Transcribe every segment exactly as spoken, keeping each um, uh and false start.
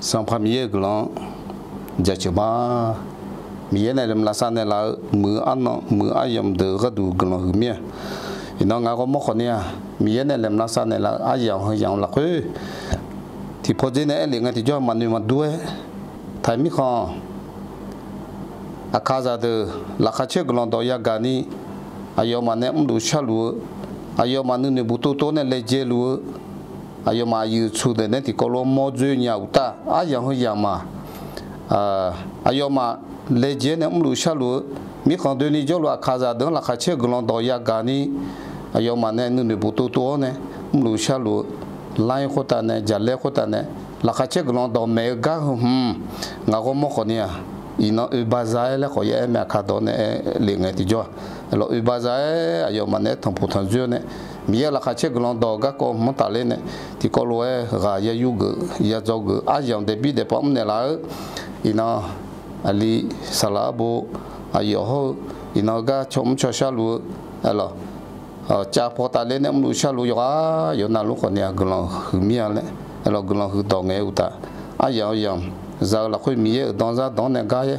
Sanqpaq Miqyaer-euq guiqlanq-anr jaceuq ma. Miqyaer nae laeqhmq lavsav naeqlaf-eu muiq-eu arnan muiq-eu aryamq deuq-eu gharduq guiqlanq huiq mir-a. Iqnan ngaq ghawrmawr khawfni-aq, Miqyaer nae laeqhmq lavsav naeqlaf-eu aryamq heu yamq-eu lafkhoer, tiqpawf dzer nae aerlef ngae tiqjawr maqnoeq maqdur-aer, taqmirkhanq aqkaqzaq deuq laqkhaq caer guiqlanq dawq yagaq ni, aqyawfmaf nae mrluf sharluf-eu, aqyawfmaf nuinoeq buq tov tov-awr nae laejae luf-eu, aqyawfmaf aqyuif tsuq deuq nae tiqkawv lof-aer mawr dzoer nya uqtaf, aryamq heu yamq-aq, aqyawfmaf laejae-aer nae mrluf sharluf-eu, mirkhanq doeni jawrluf aqkaqzaq deuq-anr laqkhaq caer guiqlanq dawq yagaq ni, aqyawfmaf nae nuinoeq buq tov tov-awr nae mrluf sharluf-eu, lar-ir khoertav nae jaqlaer khoertav nae laqkhaq caer guiqlanq dawq maeq-eu gar heu hmq, ngaq ghawrmawr khawfni-aq, iqnan oe baza-aer laer khawf ya aer mae, aqkaq dawq-anr nae aerlef ngae tiqjawr-aq, aerlawq oe baza-aer aqyawfmaf nae aer tanqpuq tanqdzoer-awr nae, Miqyaer-euq laqkhaq caer guiqlanq dawq garkawv hmq-anr tafler nae, tiqkawv lof-aer ghaq ya yur geuf ya dzawgeuf aryamq daeqbir daeqpawf mrnaeq laf-eu, iqnan aqli saqlaq arbo aqyawf hawr-eu, iqnan heugar caw mr caw sharluf-eu, aerlawq cav paw tafler nae mrluf sharluf yawqghaq yawqnavluf khawfni-aq guiqlanq huiq mir-a laer, aerlawq guiqlanq huiq dawq ngaeq-eu uqtaf, aryamq yamq za-eu lafkhoer Miqyaer-euq danzar dawq-anr nae gar ya,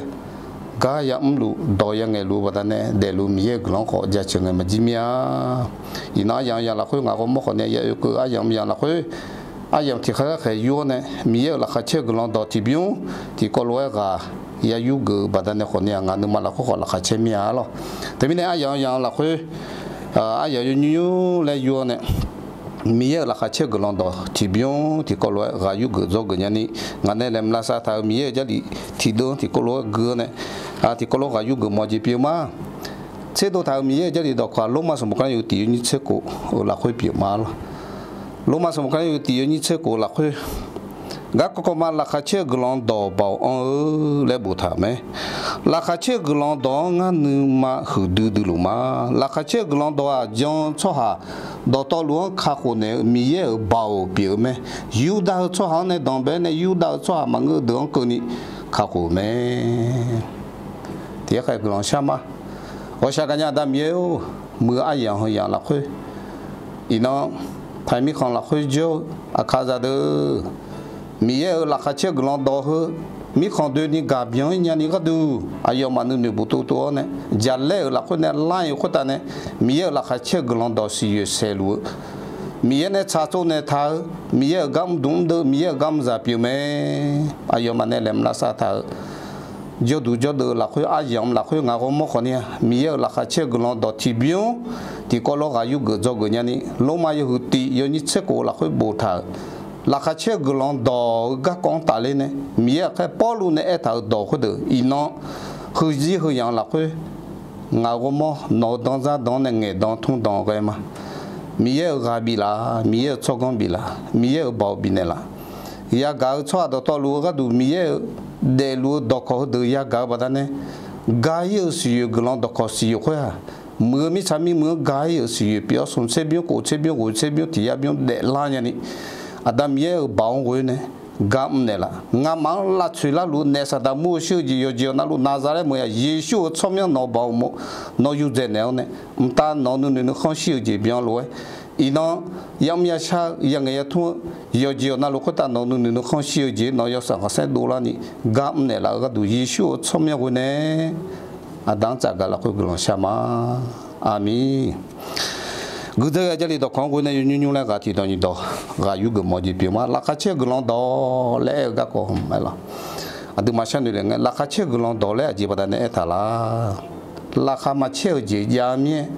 gar ya mrluf dawq ya ngaeqluf-eu baqdanae daefluf Miqyaer-euq guiqlanq-anr khawf jaceuq ngae maqjir mir-a. Iqnan aryamq yamq lafkhoer ngaq ghawrmawr khawfni ya oe keuv aryamq yamq lafkhoer, aryamq tiqkhaer gar khaeq yur-awr nae Miqyaer-euq laqkhaq caer guiqlanq dawq tiqbymr tiqkawv lof-aer ghaq ya yur geuf-eu baqdanae khawfni-aq, ngaq nuima lafkhoer khawf laqkhaq caer mir-a lawq. Teumirnae aryamq yamq lafkhoer, aryamq yawnymr nymr laer yur-awr nae, Miqyaer-euq laqkhaq caer guiqlanq dawq tiqbymr tiqkawv lof-aer ghaq yur geuf dzawgeuf nyani, ngaq nae laeqhmq lavsav taq-euq Miqyaer-euq Jarlif tiqdeuv-anr tiqkawv lof-aer gui-awr nae, tiqkawv lof ghaq yur geuf mawf jeq pyeuf ma. Tserdov taq-euq Miqyaer-euq Jarlif dawqkawq-aq, Lormav sanqbof kar-anr yawhuiq tiq yawnyir tser khof-eu lafkhoer pyeuf ma lawq. Lormav sanqbof kar-anr yawhuiq tiq yawnyir tser khof-eu lafkhoer, garkawv kawv ma laqkhaq caer-eu guiqlanq dawq baoq anr-eu laer boftaq-euq mae. Laqkhaq caer-eu guiqlanq dawq-anr ngar nuima huiqdui duiluf ma. Laqkhaq caer-eu guiqlanq dawq-aq, jan-eu tsawrhaq dawqtawvluf-anr kakhof naeq-eu Miqyaer-euq baoq pyeuf-eu mae. Yurdav-eu tsawrhaq-anr nae danqbae-aer nae Yurdav-eu tsawrhaq maqngeur-eu deuq-anr keuvni kakhof-euq mae. Tiqkhaer guiqlanq shar ma. Ghawqshaq gaqnya Aqda Miqyaer-or, muiq-eu aryamq heu yamq lafkhoer, iqnan taqi mirkhanq lafkhoer jawr-eu aqkaqzaq deuq, Miqyaer-euq laqkhaq caer-eu guiqlanq dawq heu, mirkhanq doeni gaq byan-ir nyani gharduq aqyawfmaf nuinoeq buq tov tov-awr nae, jaqlaer-euq lafkhoer nae lar-ir khoertav nae, Miqyaer-euq laqkhaq caer-eu guiqlanq dawq siqyoeq saeqluf-eu, Miqyaer nae tsaqtsov naeqtaq-eu, Miqyaer-euq gar mrdmq mrdeuv, Miqyaer-euq gar mrzaq pyeuf mae. Aqyawfmaf nae laeqhmq lavsav taq-euq jawrduq jawrdeuv-eu lafkhoer, aryamq lafkhoer ngaq ghawrmawr khawfni-aq, Miqyaer-euq laqkhaq caer-eu guiqlanq dawq tiqbymr tiqkawv lof ghaq yur geuf dzawgeuf nyani, Lormav yawhuiq tiq yawnyir tser khof lafkhoer boftaq-euq laqkhaq caer-eu guiqlanq dawq-eu garkawv-anr tafler nae, Miqyaer aqkhaer Pawrluv nae aertaq-euq dawq khoerdeuq iqnan heuzir heu yamq-eu lafkhoer, ngaq ghawrmawr nawq-eu danzar dan-anr nae ngaeqdan tmr dan ghae ma. Miqyaer-euq ghaq biflaf, Miqyaer-euq tsawrganr biflaf, Miqyaer-euq baoq bifnaeq laf. Yagaq-eu tsawrhaq dawqtawvluf-eu gharduq Miqyaer-euq daefluf-eu dawqkawq heudeuq yagaq-eu baqdanae, ga-ir-euq siqyoeq guiqlanq dawqkawq siqyoeq khoer-aq, muiq-eu mirtsaq mirmuiq-anr ga-ir-euq siqyoeq pyeuf-awr smq tser bymr, khof tser bymr, ghoeq tser bymr tiq yar bymr daeflar nyani, Aqda Miqyaer-euq baoq-anr ghoe nae gar mrnaeq laf. Ngamaf-anr lavtsoeq larluf-eu naef Saqdaq mur-eu shir-eu jeq yawqjeq yawqnavluf Naqzaqlaer meuq-aq Yeqsur-euq tsawrmyanr nawq-eu baoq uqmov nawr yur dzae naeq-awr nae, mqtav nawq-eu nuinoeq nuikhanr shir-eu jeq byan lof-aer, iqnan yamr yashar-eu yangaeq yatmr-eu yawqjeq yawqnavluf khoertav nawq-eu nuinoeq nuikhanr shir-eu jeq nawq-eu yawsanr khanqsaer dovlarni gar mrnaeq laf-eu gharduq Yeqsur-euq tsawrmyanr ghoe nae Aqda-anr tsafgaq lafkhoer guiqlanq shar ma. Aqmeq. Guiqdzer ghae Jarlif dawqkawq-anr ghoe nae yawnymr nymr laer ghaq tiqdawq nyiqdawq ghaq yur geuf mawf jeq pyeuf ma. Laqkhaq caer-eu guiqlanq dawq laer aer-eu garkawv-aer lawq. Aqduimaf sharnoeq lef ngae, laqkhaq caer-eu guiqlanq dawq laer aqjeq baqdanae aertaq laf. Laqkhaq maqcaer-eu jeq jav mir-aer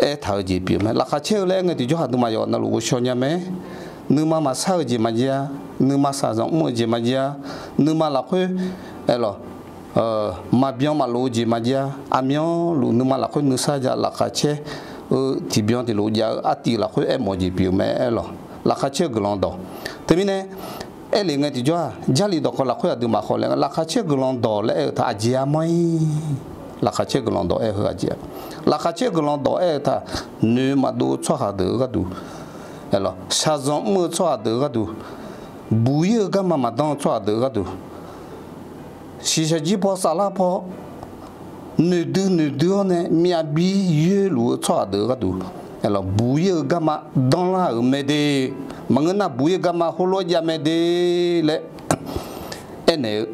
aertaq-eu jeq pyeuf mae. Laqkhaq caer-eu laer aer ngae tiqjawr aqduimaf yawqnavluf ghovshaw nya mae. Nuima maqsar-eu jeq maqjav-a. Nuima shaqzanq mr-eu jeq maqjav-a. Nuima lafkhoer aerlawq maqbyan maqlof-eu jeq maqjav-a. Aqmyanluf nuima lafkhoer nuisar ja laqkhaq caer-eu tiqbyan tiqlof jav-eu artiv lafkhoer aermawf jeq pyeuf mae aerlawq. Laqkhaq caer-eu guiqlanq dawq. Teumirnae aerlef ngae tiqjawr-aq, Jarlif dawqkawq lafkhoer aqduimaf khawf laer nga, laqkhaq caer-eu guiqlanq dawq laer aer-eu taq aqjeq-a mawr-ir. Laqkhaq caer-eu guiqlanq dawq aer-eu heu aqjeq-a. Laqkhaq caer-eu guiqlanq dawq aer-eu taq, noeq maqdov-eu tsawrhaq deuq-eu gharduq, shaqzanq mr-eu tsawrhaq deuq-eu gharduq, buq-ir-eu garma maqdan-eu tsawrhaq deuq-eu gharduq, shiqshaq jir paw saflar paw noeqdui noeqdui-awr nae myavbi yoerluf-eu tsawrhaq deuq-eu gharduq, Buq-ir-eu garma danrlar-euq mae de. Maqngeur nar buq-ir-eu garma heulof-aer jav mae de laer aernaeq-eu,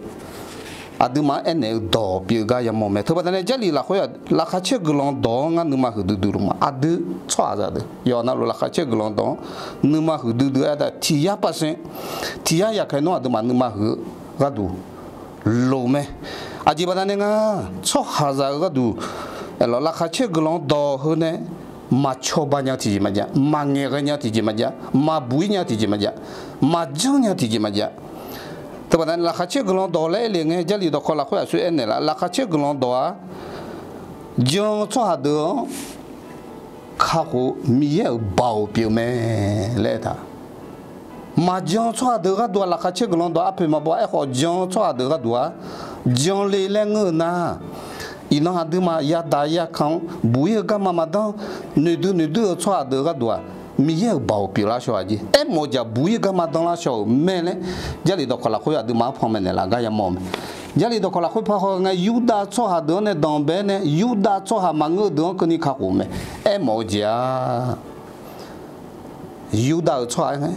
aqduimaf-anr aernaeq-eu dawq pyeuf gar yamawr mae. Teubaqda nae Jarlif lafkhoer-aq, laqkhaq caer guiqlanq dawq-anr ngar nuima huiqdui dui luf ma. Aqdui tsawrhaqzaq deuq yawf navluf laqkhaq caer guiqlanq dawq-anr nuima huiqdui dui-aer taef tiq yar percent, tiq yar yaqkhaeq nawr aqduimaf nuima huiq-eu gharduq loq mae. Aqjeq baqda nae nga, tsawrhaqzaq-eu gharduq, laqkhaq caer guiqlanq dawq heu nae maqcawba nya-eu tiqjeq maqjav, maqngaeq ghae nya-eu tiqjeq maqjav, maqbuq-ir nya-eu tiqjeq maqjav, maqjanr nya-eu tiqjeq maqjav. Teubaqda nae laqkhaq caer guiqlanq dawq laer aer le ngae, Jarlif dawqkawq lafkhoer aqsur aernaeq laf, laqkhaq caer guiqlanq dawq-aq, jan-eu tsawrhaq deuq-anr kakhof Miqyaer-euq baoq pyeuf mae laer aertaq. Maqjan-eu tsawrhaq deuq gharduq-aq, laqkhaq caer guiqlanq dawq arpoeq maqbaw. Aerkhawf jan-eu tsawrhaq deuq gharduq-aq, janle laer ngeur-eu nar, iqnan aqduimaf yadaq yaqkaq-anr buq-ir-eu garma maqdanr, noeqdui noeqdui-eu tsawrhaq deuq gharduq-aq, Miqyaer-euq baoq pyeuflar shaw-aq jeq. Aermawf-eu jeq-aq buq-ir garma danrlar shaw-euq mae laer, Jarlif dawqkawq lafkhoer aqduimaf-anr panmaeq naeqlaf gar yamawr-eu mae. Jarlif dawqkawq lafkhoer par haw ngae, Yurdav tsawrhaq deuq-anr nae danqbae-aer nae, Yurdav tsawrhaq maqngeur-eu deuq-anr keuvni kakhof mae. Aermawf-eu jeq-aq, Yurdav-euq tsawrhaq-aer ngae,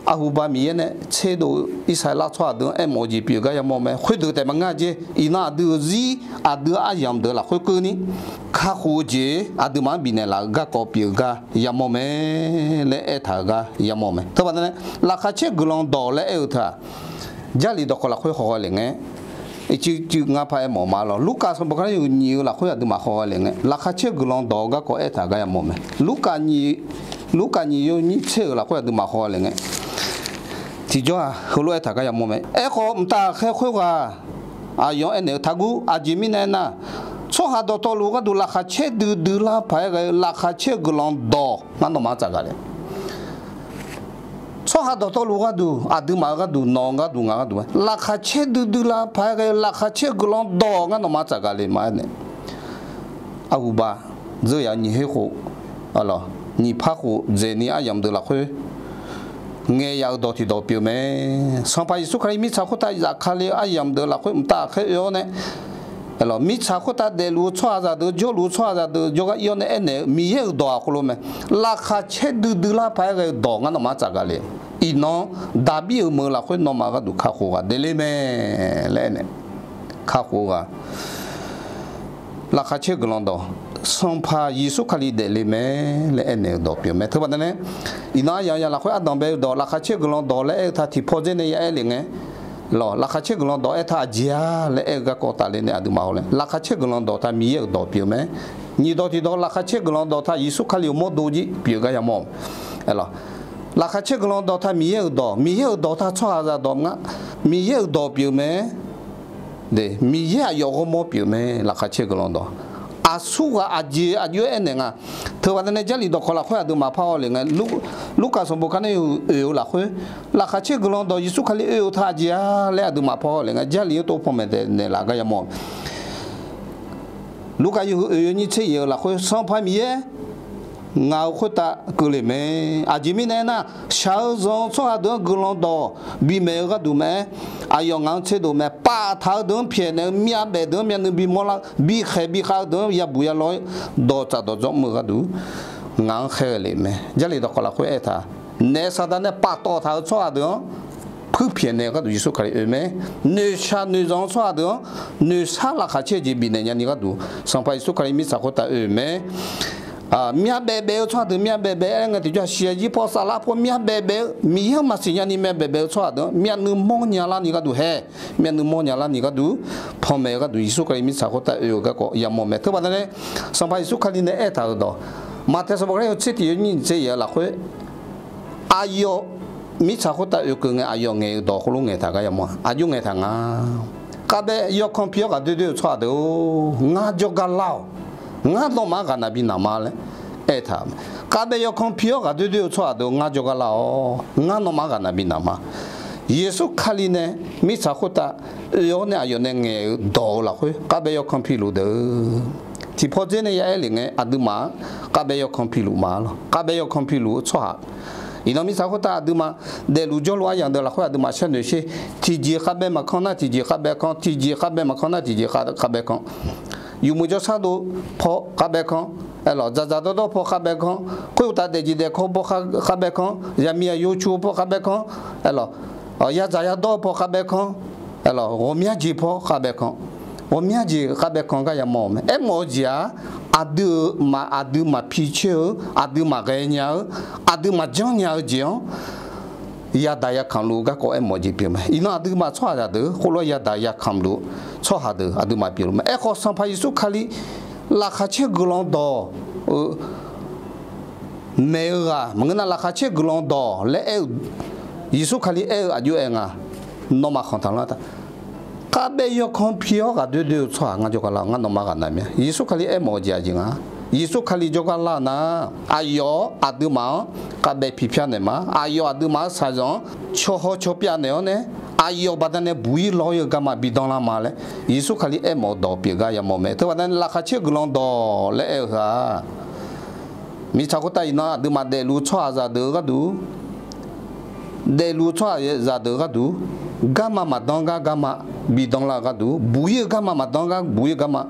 Aqhuba Miqyaer nae tserdov-eu Irsaqleqlav tsawrhaq deuq-anr aermawf-eu jeq pyeuf gar yamawr mae. Khoerdeuq taef maqngeur-a jeq, iqnan aqdui-euq zir, aqdui-euq aryamq deuq lafkhoer keuvni kakhof-eu jeq aqduimaf-anr bifnaeq laf-eu garkawv pyeuf-eu gar yamawr mae laer aertaq-eu gar yamawr mae. Teubaqda nae laqkhaq caer guiqlanq dawq laer aer-eu teu-aq, Jarlif dawqkawq lafkhoer haw ghae le ngae, ircir cuiv ngar par aermawf ma lawq. Lurkaf sanqbof kar nae yawhuiq nyiq-eu lafkhoer aqduimaf haw ghae le ngae, laqkhaq caer guiqlanq dawq-eu garkawv aertaq gar yamawr mae. Lurkaf nyiq, Lurkaf nyiq yawnyir tser-euq lafkhoer aqduimaf haw ghae le ngae, tiqjawr-aq heulof-aer aertaq gar yamawr mae. Aerkhawf mqtav ghaqkhaer khoerghaq aqyawf-anr aernaeq-eu, taqguv. Aqjeq mirnae aernar, tsawrhaq dawqtawvluf gharduq laqkhaq caer duidui lar paq-aer ghae-eu laqkhaq caer guiqlanq dawq ngar nawmaf-anr tsafgaq le. Tsawrhaq dawqtawvluf gharduq, aqduimaf-eu gharduq, nawq-eu gharduq, ngaq gharduq-aer laqkhaq caer duidui lar paq-aer ghae-eu laqkhaq caer guiqlanq dawq ngar nawmaf-anr tsafgaq le ma aernaeq. Arhuba dzeur yaf-eu nyiq her khof, nyiq par khof dzaeqni aryamq deuq lafkhoer ngaeq yaf-euq dawq tiqdawq pyeuf mae. Sanqpaq Yeqsur Kali mirtsaq khoertav zafkale-eu aryamq deuq lafkhoer mqtav ghaqkhaer oe-awr nae, mirtsaq khoertav daefluf-eu tsawrhaqzaq deuq, jawrluf-eu tsawrhaqzaq deuq jawrgar ir-awr nae aernaeq-eu Miqyaer-euq dawq-aq khoerlof mae. Laqkhaq caer duidui lar paq-aer ghae-eu dawq ngar nawmaf-anr tsafgaq le. Iqnan Daqbir-euq meuq lafkhoer nawmaf gharduq kakhof ghaq daefle mae laer aernaeq. Kakhof ghaq, laqkhaq caer guiqlanq dawq, Sanqpaq Yeqsur Kali daefle mae laer aernaeq-euq dawq pyeuf mae. Teubaqda nae, iqnan aryamq yaq lafkhoer ardanq bae-eu dawq, laqkhaq caer guiqlanq dawq laer aer-eu taq tiqpaw dzer nae ya aer le ngae, lawq, laqkhaq caer guiqlanq dawq aertaq aqjeq-a laer aer-eu garkawv tafle nae aqduimaf haw le. Laqkhaq caer guiqlanq dawq taq Miqyaer-euq dawq pyeuf mae. Nyiq dawq tiqdawq, laqkhaq caer guiqlanq dawq taq Yeqsur Kali-euq mawrdo jir pyeuf gar yamawr-eu. Laqkhaq caer guiqlanq dawq taq Miqyaer-euq dawq, Miqyaer-euq dawq taq tsawrhaqzaq dawq nga. Miqyaer-euq dawq pyeuf mae. Miqyaer aqyawf ghawrmawr pyeuf mae, laqkhaq caer guiqlanq dawq. Aqsurghaq aqjeq aqjox-aer aernaeq nga. Teubaqda nae Jarlif dawqkawq lafkhoer aqduimaf par haw le ngae, Lurkaf sanqbof kar nae yawhuiq oe-eu lafkhoer, laqkhaq caer guiqlanq dawq Yeqsur Kali oe-eu taq aqjeq-a laer aqduimaf par haw le ngae, Jarlif-anr tov panmaeq daef naeqlaf gar yamawr-eu. Lurkaf yawhuiq oe-eu nyiq tser yaeq-eu lafkhoer, Sanqpaq Miqyaer, ngaq-euq khoertav keuvle mae. Aqjeq mirnae aernar, shaq-eu zanq-eu tsawrhaq deuq-anr guiqlanq dawq bimaeq-eu gharduq mae-aer, aqyawf ngaq-anr tserdov mae. Paftaq-eu deuq-anr pyaeqnaeq-eu, myavbaef deuq-anr myavnuiv bimawrlar-eu, bikhaeq bikhav-eu deuq-anr yabuq yalaw-aer dawqtsaf dawqdzanr mr-eu gharduq, ngaq-anr khaerghae le mae. Jarlif dawqkawq lafkhoer aertaq, naef saqdaq nae paftawf taq-eu tsawrhaq deuq-anr puirpyaeqnaeq-eu gharduq Yeqsur Kali oe mae. Noeqshaq noeqzanq-eu tsawrhaq deuq-anr noeqshaq laqkhaq caer jeq bifnaeq nyani gharduq Sanqpaq Yeqsur Kali mirtsaq khoertav oe mae. Myavbaef baef-eu tsawrhaq deuq myavbaef baef-aer ngae tiqjawr-aq, shiqshaq jir paw saflar paw myavbaef baef-eu, Miqyaer-anr maqsiq nyani myavbaef baef-eu tsawrhaq deuq-anr myavnuiv mawrnya larni gharduq hae, myavnuiv mawrnya larni gharduq, panmaeq-eu gharduq Yeqsur Kali mirtsaq khoertav oe-eu garkawv yamawr mae. Teubaqda nae, Sanqpaq Yeqsur Kali nae aertaq-euq dawq, Maqtaeq sanqbof kar nae yawhuiq tser tiq yawnyir nyiq tser yaeq-eu lafkhoer, aqyawf mirtsaq khoertav oekeuv ngae, aqyawf ngaeq-eu dawq khoerlof ngaeqtaq gar yamawr-a. Aqjox ngaeqtaq nga. Khavbae yawkanr pi-awr ghaqdoer doer-eu tsawrhaq deuq-or, ngar jawrgar lar-awq. Ngar nawmaf-anr ghaqnav bi naq ma laer aertaq-eu mae. Khavbae yawkanr pi-awr ghaqdoer doer-eu tsawrhaq deuq-or, ngar jawrgar lar-awq. Ngar nawmaf-anr ghaqnav bi naq ma. Yeqsur Kali nae mirtsaq khoertav oe-awr nae aqyawf nae ngaeq-eu dawq-eu lafkhoer khavbae yawkanr piluf deuq-eu, tiqpaw dzer nae ya aer le ngae, aqduimaf-anr khavbae yawkanr piluf ma lawq. Khavbae yawkanr piluf-eu tsawrhaq, iqnan mirtsaq khoertav aqduimaf daefluf jawrluf aryamq deuq lafkhoer aqduimaf sharnoeq sher. Tiqjeq khavbae maqkanr nar tiqjeq khavbae kanr, tiqjeq khavbae maqkanr nar tiqjeq khavbae kanr. yawmuiq jawrshar dov paw khavbae kanr, aerlawq, dzaqdzaq dawrdawr paw khavbae kanr, khoeruqtaf daefjeq daefkawv paw khavbae kanr, zaqmiq zaqyo cu paw khavbae kanr, aerlawq, yadzaq yadawr paw khavbae kanr, aerlawq, ghawqmya jeq paw khavbae kanr, ghawqmya jeq khavbae kanr gar yamawr-eu mae. Aermawf-eu jeq-aq, aqdui-euq maq, aqdui maqpi coer-eu, aqdui maqghae nya-eu, aqdui maqjanr nya-eu jeq-anr yadaq yakamq luf-eu garkawv aermawf-eu jeq pyeuf mae. Iqnan aqduimaf tsawrhaqzaq deuq khoerlof-aer yadaq yakamq luf-eu tsawrhaq deuq aqduimaf pyeufluf mae. Aerkhawf, Sanqpaq Yeqsur Kali laqkhaq caer guiqlanq dawq-eu maeq-eu ghaq maqngeur nar, laqkhaq caer guiqlanq dawq laer aer-eu, Yeqsur Kali aer-eu aqjox-aer nga, nawmaf khanq taqlanr ta. Khavbae yawkanr pi-awr ghaqdoer doer-eu tsawrhaq ngar jawrgar lar-awq, ngar nawmaf ghaqnav mir-a. Yeqsur Kali aermawf-eu jeq aqjeq nga. Yeqsur Kali jawrgar lar-eu nar, aqyawf-awr aqduimaf-anr khavbae pi pyar naeq ma. Aqyawf aqduimaf-anr shaqzanq-anr cawqhaw cawqpyav naeq-awr nae, aqyawf baqdanae buq-ir lawr-ir-eu garma bidawr lar ma laer, Yeqsur Kali aermawf-eu dawq pyeuf gar yamawr mae. Teubaqdanae laqkhaq caer guiqlanq dawq laer aer-eu heu-aq, mirtsaq khoertav iqnan aqduimaf daefluf-eu tsawrhaqzaq deuq-eu gharduq, daefluf-eu tsawrhaqzaq deuq-eu gharduq, garma maqdanr gar garma bidawr lar-eu gharduq, buq-ir-eu garma maqdanr gar buq-ir-eu garma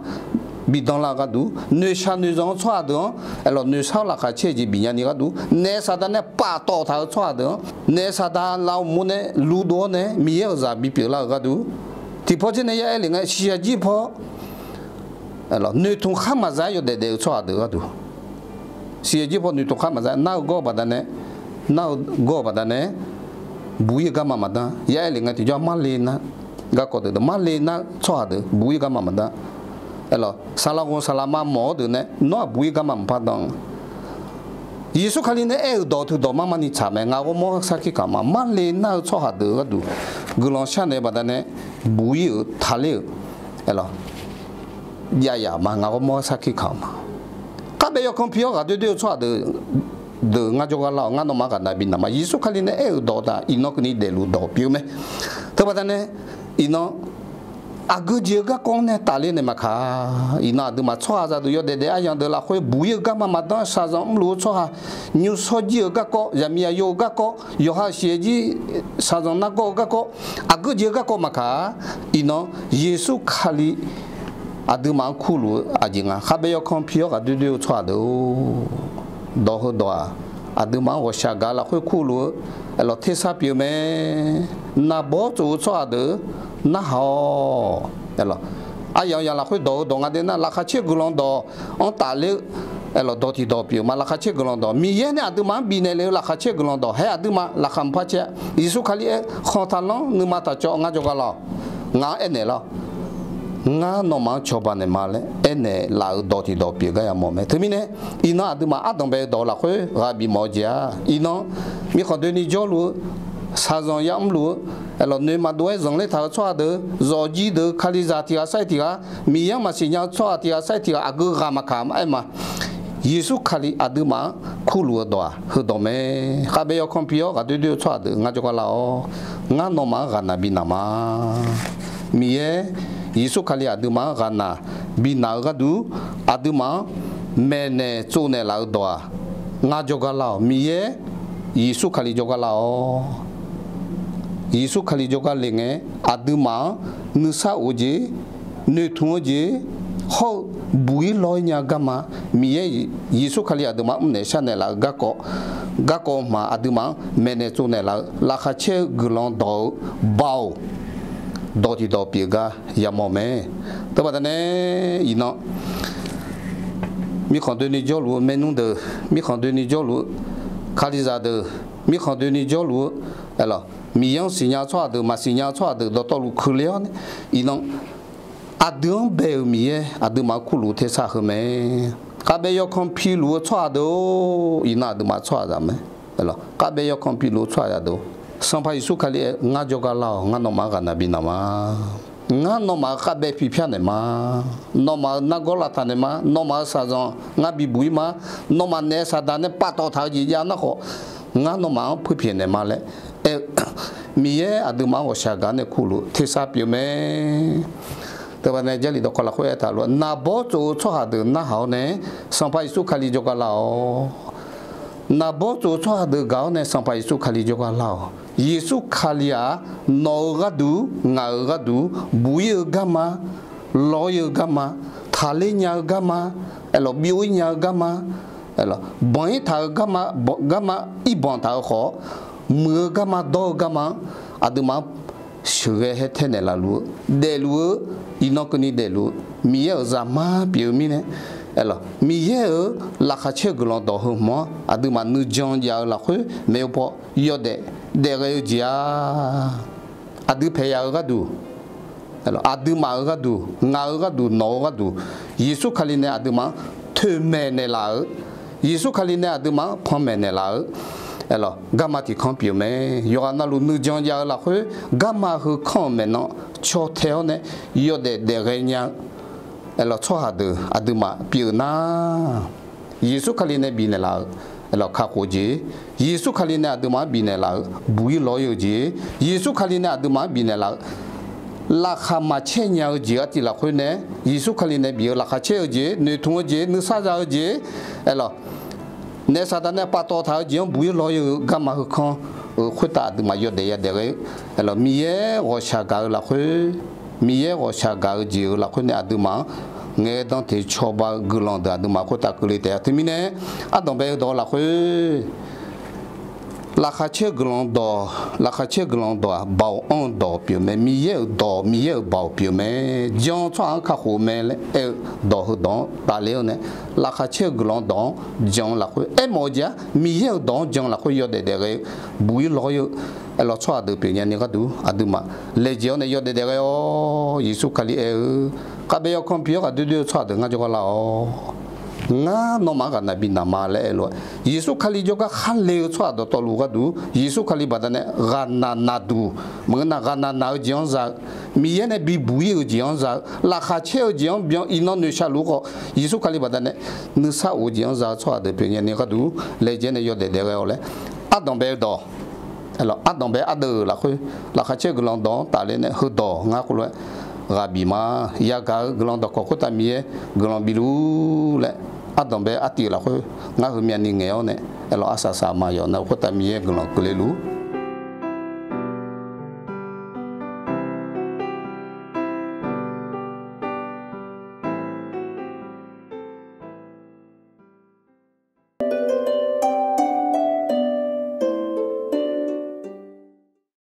bidawr lar-eu gharduq, noeqshaq noeqzanq-eu tsawrhaq deuq-anr aerlawq, noeqshaq-awr laqkhaq caer-eu jeq bifnya ni gharduq, naef saqdaq nae paftawf taq-eu tsawrhaq deuq-anr naef saqdaq lavmur nae luvdov-awr nae Miqyaer-euq zaq bipyeuf lar-euq gharduq, tiqpawf jir nae ya aer lef ngae, siqyaq jir paw aerlawq, noeqtmq khar maqza-aer yawdaef daef-eu tsawrhaq deuq-eu gharduq, siqyaq jir paw noeqtmq khar maqza nar-eu gawr-eu baqdanae, nar-eu gawr-eu baqdanae, buq-ir-eu garma maqdanr, ya aer lef ngae tiqjawr marle nar, garkawv deuq deuq marle nar-eu tsawrhaq deuq buq-ir garma maqdanr, aerlawq, saqlaq ghawq saqlaq ma mawf-awr deuq nae nawr-aq buq-ir garma maqpar danr-a. Yeqsur Kali nae aer-euq dawq teudawq mar mar ni tsaq mae. Ngaq ghawrmawr sarkir kamq ma. Marle nar-eu tsawrhaq deuq-eu gharduq guiqlanq sharnaeq-eu baqdanae buq-ir-euq taqler-euq, aerlawq, jav yaf ma. Ngaq ghawrmawr sarkir kamq ma. Khavbae yawkanr pi-awr ghaqdoer doer-eu tsawrhaq deuq, deuq ngar jawrgar lar-awq, ngar nawmaf-anr ghaqnav binav ma. Yeqsur Kali nae aer-euq dawq taq iqnan keuvni daefluf dawq pyeuf-eu mae. Teubaqdanae iqnan aqgeu jeq-eu garkawv-anr nae tafler naeq maqkaq, iqnan aqduimaf tsawrhaqzaq deuq yawdaef daef aryan deuq lafkhoer buq-ir-eu garma maqdanr, shaqzanq mrluf-eu tsawrhaq, nymrshawr jir-euq garkawv, zaqmiq zaqyo-eu garkawv, yawqha-euq siqyaer jir shaqzanq nargawr-eu garkawv, aqgeu jeq-eu garkawv maqkaq, iqnan Yeqsur Kali aqduimaf-anr kurluf-eu aqjeq nga. Khavbae yawkanr pi-awr ghaqdoer doer-eu tsawrhaq deuq-or, dawq heudawq-aq, aqduimaf-anr ghawqshaq gaq lafkhoer kurluf-eu, aerlawq, tersar pyeuf-eu mae. Naqbawr tsof-eu tsawrhaq deuq narhaq-awq, aerlawq. Aryamq yamq lafkhoer dawq heudawq nga de nar, laqkhaq caer guiqlanq dawq-anr tafler-eu, aerlawq, dawq tiqdawq pyeuf ma. Laqkhaq caer guiqlanq dawq Miqyaer nae aqduimaf-anr bifnaeq lef-eu laqkhaq caer guiqlanq dawq haer aqduimaf laqkhaq maqpar caer-a. Yeqsur Kali aer khanq taqlanr nuima taq cawv ngar jawrgar lar-awq, ngaq-anr aernaeq lar-awq, ngar nawmaf-anr cawba naeq ma laer aernaeq laf-euq dawq tiqdawq pyeuf gar yamawr mae. Teumirnae iqnan aqduimaf ardanq bae-eu dawq lafkhoer ghaq bifmawf-eu jeq-aq, iqnan mirkhanq doeni jawrluf-eu, shaqzanq yamrluf-eu, aerlawq, noeq maqdov-aer zanqler taq-eu tsawrhaq deuq, zawqjir deuq, Kalizaq tiq ghaq sair tiq ghaq, Miqyaer-anr maqsiq nya-eu tsawrhaq tiq ghaq sair tiq ghaq, aqgeu ghaq maqkaq aer ma. Yeqsur Kali aqduimaf-anr kurluf-eu dawq-aq heudawq mae. Khavbae yawkanr pi-awr ghaqdoer doer-eu tsawrhaq deuq ngar jawrgar lar-awr, ngar nawmaf-anr ghaqnaq binav ma. Miqyaer Yeqsur Kali aqduimaf-anr ghaqnaq binav-eu gharduq, aqduimaf-anr maeqnaeq tsovnaeq laf-eu dawq-aq, ngar jawrgar lar-awq. Miqyaer Yeqsur Kali jawrgar lar-awq. Yeqsur Kali jawrgar le ngae, aqduimaf-anr nuisar of-eu jeq, noeqtmq-eu jeq, hawr-eu buq-ir lawr-ir nya garma, Miqyaer Yeqsur Kali aqduimaf-anr mrnaeq sharnaeq laf-eu garkawv, garkawv hmq-aq aqduimaf-anr maeqnaeq tsovnaeq laf-eu laqkhaq caer-eu guiqlanq dawq-eu baoq, dawq tiqdawq pyeuf gar yamawr mae. Teubaqdanae iqnan mirkhanq doeni jawrluf-eu maernmr deuq, mirkhanq doeni jawrluf-eu Kalizaq deuq, mirkhanq doeni jawrluf-eu, aerlawq, Miqyaer-anr siqnya-eu tsawrhaq deuq, maqsiq nya-eu tsawrhaq deuq dawqtawvluf keuvle-awr nae, iqnan aqdui-anr bae-euq Miqyaer aqduimaf-anr kurluf tersar heu mae. Khavbae yawkanr piluf-eu tsawrhaq deuq-or, iqnan aqduimaf tsawrhaqzaq mae. Khavbae yawkanr piluf-eu tsawrhaqzaq deuq-or, Sanqpaq Yeqsur Kali-aer ngar jawrgar lar-awq, ngar nawmaf-anr ghaqnaq binav ma. Ngar nawmaf-euq khavbae pipyar naeq ma. Nawmaf-euq nargawr lavtaq naeq ma. Nawmaf-euq shaqzanq ngar bibuq-ir ma. Nawmaf naef saqdaq nae paftawf taq-eu jeq jav nar khawf, ngar nawmaf-anr puirpyaeq naeq ma laer aer-eu, Miqyaer aqduimaf-anr ghawqshaq gaq nae kurluf tersar pyeuf mae. Teubaqdanae Jarlif dawqkawq lafkhoer aertaq lof-aer, naqbawr tsof-eu tsawrhaq deuq narhaq-awr nae, Sanqpaq Yeqsur Kali jawrgar lar-awq. Naqbawr tsof-eu tsawrhaq deuq gaq-awr nae Sanqpaq Yeqsur Kali jawrgar lar-awq. Yeqsur Kali-aq, nawq-eu gharduq, ngaq-euq gharduq, buq-ir-eu garma, lawr-ir-eu garma, taqler nya-eu garma, aerlawq, byov-ir nya-eu garma, aerlawq, banq-ir taq-eu garma, garma irbanq taq-eu khawf, muiq-eu garma dawr-eu garma-anr aqduimaf-anr sheuqghae haer tae naeqlaf luf-eu, daefluf-eu, iqnan keuvni daefluf-eu Miqyaer-euq zaqmar pyeuf-eu mirnae, aerlawq, Miqyaer-euq laqkhaq caer-eu guiqlanq dawq heu hmq-anr aqduimaf nuijan jav-eu lafkhoer maeq-eu paw yawdaef daefghae-eu jeq-a. Aqdui paeq yaf-eu gharduq, aqduimaf-euq gharduq, ngaq-euq gharduq, nawq-euq gharduq, Yeqsur Kali nae aqduimaf-anr toeqmaeq naeqlaf-eu, Yeqsur Kali nae aqduimaf-anr panmaeq naeqlaf-eu, aerlawq, garma tiq kanr pyeuf mae. Yawqghaq navluf nuijan jav-eu lafkhoer garma heu kanr-euq maeqnan caw tae-awr nae yawdaef daefghae nya-eu, aerlawq, tsawrhaq deuq aqduimaf pyeuf nar, Yeqsur Kali nae bifnaeq laf-euq, aerlawq, kakhof jeq, Yeqsur Kali nae aqduimaf-anr bifnaeq laf-euq buq-ir lawr-ir-eu jeq, Yeqsur Kali nae aqduimaf-anr bifnaeq laf-euq laqkhaq maqcaer nya-eu jeq artiv lafkhoer nae, Yeqsur Kali nae bif-eu laqkhaq caer-eu jeq, noeqtmq-eu jeq, nuisar za-eu jeq, aerlawq, naef saqdaq nae paftawf taq-eu jeq-anr buq-ir lawr-ir-eu garma heu kanr-euq khoertav aqduimaf yawdaef yadaef ghae-eu, aerlawq, Miqyaer ghawqshaq gaq-eu lafkhoer, Miqyaer ghawqshaq gaq-eu jeq-euq lafkhoer nae aqduimaf-anr ngaeqdan teq cawba-eu guiqlanq deuq aqduimaf khoertav keuvle taef-a. Teumirnae, ardanqbae-eu dawq-eu lafkhoer, laqkhaq caer-eu guiqlanq dawq, laqkhaq caer-eu guiqlanq dawq-aq, baoq anr-eu dawq pyeuf mae. Miqyaer-euq dawq, Miqyaer-euq baoq pyeuf mae. Jan-eu tsawrhaq-anr kakhof mae laer aer-eu dawq heudawq-anr tafler-awr nae, laqkhaq caer-eu guiqlanq dawq-anr jan-eu lafkhoer aermawf-eu jeq-aq, Miqyaer-euq dawq-anr jan-eu lafkhoer yawdaef daef ghae-eu buq-ir lawr-ir-eu, aerlawq, tsawrhaq deuq pyeuf nyani gharduq aqduimaf laejae-awr nae yawdaef daef ghae-awr, Yeqsur Kali aer-eu, khavbae yawkanr pi-awr ghaqdoer doer-eu tsawrhaq deuq ngar jawrgar lar-awq. Ngar nawmaf-anr ghaqnaq bi naq ma laer aer lof-aer, Yeqsur Kali jawrgar khar le-eu tsawrhaq dawqtawvluf gharduq, Yeqsur Kali baqdanae ghaqnaq naqduq, maqngeur nar ghaqnaq naq-eu jeq-anr za-eu, Miqyaer nae bibuq-ir-euq jeq-anr za-eu, laqkhaq caer-eu jeq-anr byan iqnan noeqshaq luf khawf, Yeqsur Kali baqdanae nuisar of-eu jeq-anr za-eu tsawrhaq deuq pyeuf nyani gharduq laejae nae yawdaef daef ghae-awq laer, ardanqbae-eu dawq, aerlawq, ardanqbae ardeuv-euq lafkhoer, laqkhaq caer-eu guiqlanq dawq-anr tafler nae heudawq ngar khoerlof-aer ghaq bif ma. Yagaq-eu guiqlanq dawqkawq khoertav Miqyaer guiqlanq bif luf laer, ardanqbae artiv-euq lafkhoer ngar heumyavni ngaeq-awr nae, aerlawq, arsaq saq maqyawf nav-eu khoertav Miqyaer guiqlanq keuvle luf